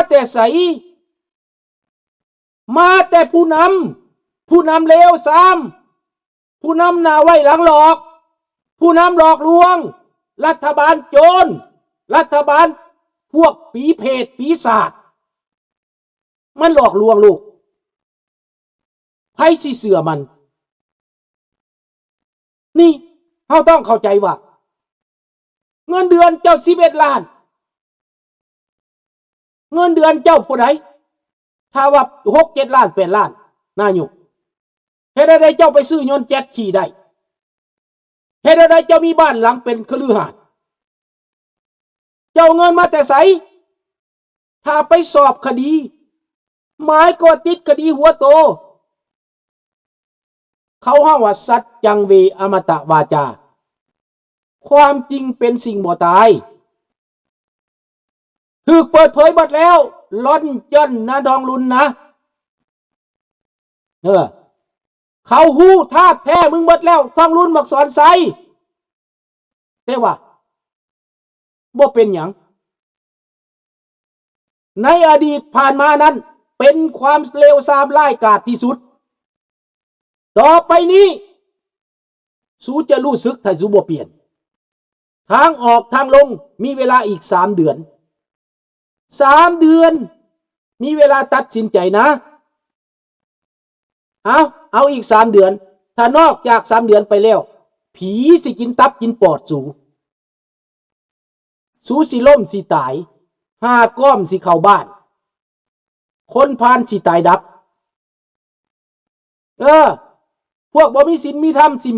ແຕ່ໃສ? ມາແຕ່ຜູ້ນຳ, ຜູ້ນຳເລວຊາມ, ຜູ້ນຳໜ້າໄຫວ້ຫຼັງຫຼອກ, ຜູ້ນຳຫຼອກລວງ, ລັດຖະບານໂຈນ, ລັດຖະບານພວກຜີເຜດປີສາດ ມັນຫຼອກລວງໂລກ. ໃຜຊິເຊື່ອມັນ? ນີ້ ເຮົາຕ້ອງເຂົ້າໃຈວ່າ ເງິນເດືອນເຈົ້າສິບເອັດລ້ານ, ເງິນເດືອນເຈົ້າຜູ້ໃດ? ຖ້າວ່າຫົກເຈັດລ້ານ ແປດລ້ານ ນາຍົກ, ເຮັດແນວໃດເຈົ້າໄປຊື້ຍົນແຈັດຂີ່ໄດ້? ເຮັດແນວໃດເຈົ້າມີບ້ານຫຼັງເປັນຄະລືຫາດ? ເຈົ້າເອົາເງິນມາແຕ່ໃສ? ຖ້າໄປສອບຄະດີ, ໝາຍກໍຕິດຄະດີຫົວໂຕ. ເຂົາເວົ້າວ່າ ສັດຈັງເວອະມະຕະວາຈາ, ຄວາມຈິງເປັນສິ່ງບໍ່ຕາຍ. ຖືກເປີດເຜີຍໝົດແລ້ວ, ລ່ອນຈ້ອນນະ ທອງລຸນນະ. ເອີ ເຂົາຮູ້ທາດແທ້ມຶງໝົດແລ້ວ ທອງລຸນ ໝາກສອນໄຊ. ແຕ່ວ່າ ບໍ່ເປັນຫຍັງ. ໃນອະດີດຜ່ານມານັ້ນ ເປັນຄວາມເລວຊາມຮ້າຍກາດທີ່ສຸດ. ຕໍ່ໄປນີ້ ສູຈະຮູ້ສຶກ ຖ້າສູບໍ່ປ່ຽນ. ທາງອອກທາງລົງ ມີເວລາອີກສາມເດືອນ. ສາມເດືອນ ມີເວລາຕັດສິນໃຈນະ. ເອົາ, ເອົາອີກສາມເດືອນ. ຖ້ານອກຈາກສາມເດືອນໄປແລ້ວ, ຜີຊິກິນຕັບກິນປອດສູ. ສູຊິລົ້ມຊິຕາຍ, ຫ້າກ້ອມຊິເຂົ້າບ້ານ, ຄົນພານຊິຕາຍດັບ. ເອີ, ພວກບໍ່ມີສິນມີທຳຊິ,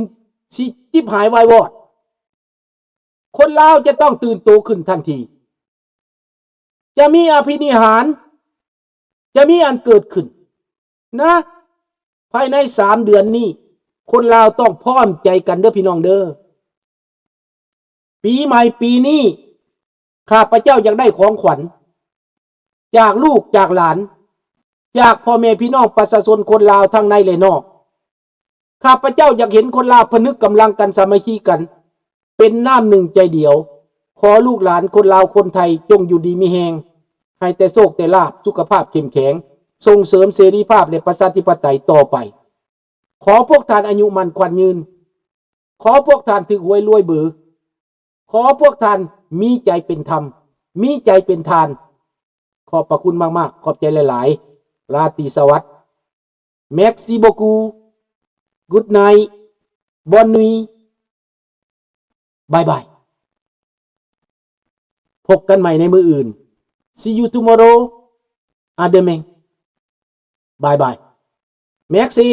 ຊິຈິບຫາຍວາຍວອດ. ຄົນລາວຈະຕ້ອງຕື່ນໂຕຂຶ້ນທັນທີ. ຈະມີອະພິນິຫານ, ຈະມີອັນເກີດຂຶ້ນນະ. ພາຍໃນສາມເດືອນນີ້, ຄົນລາວຕ້ອງພ້ອມໃຈກັນເດີພີ່ນ້ອງເດີ. ປີໃໝ່ປີນີ້ ຂ້າພະເຈົ້າຢາກໄດ້ຂອງຂວັນຈາກລູກຈາກຫຼານ, ຈາກພໍ່ແມ່ພີ່ນ້ອງປະຊາຊົນຄົນລາວທັງໃນ ແລະ ນອກ. ຂ້າພະເຈົ້າຢາກເຫັນຄົນລາວຜະນຶກກຳລັງກັນ, ສາມັກຄີກັນ, ເປັນນ້ຳໜຶ່ງໃຈດຽວ. ຂໍລູກຫຼານຄົນລາວຄົນໄທ ຈົ່ງຢູ່ດີມີແຮງ, ໃຫ້ແຕ່ໂຊກແຕ່ລາບ, ສຸຂະພາບເຂັ້ມແຂງ, ສົ່ງເສີມເສລີພາບ ແລະ ປະຊາທິປະໄຕຕໍ່ໄປ. ຂໍພວກທ່ານອາຍຸໝັ້ນຂວັນຍືນ. ຂໍພວກທ່ານຖືກຫວຍລວຍເບີ. ຂໍພວກທ່ານມີໃຈເປັນທຳ, ມີໃຈເປັນທານ. ຂອບພະຄຸນມາກໆ. ຂອບໃຈຫຼາຍໆ. ລາຕີສະຫວັດ. Merci beaucoup. Good night. Bonne nuit. ບາຍບາຍ. ພົບກັນໃໝ່ໃນມື້ອື່ນ. See you tomorrow. À demain. Bye bye. Merci.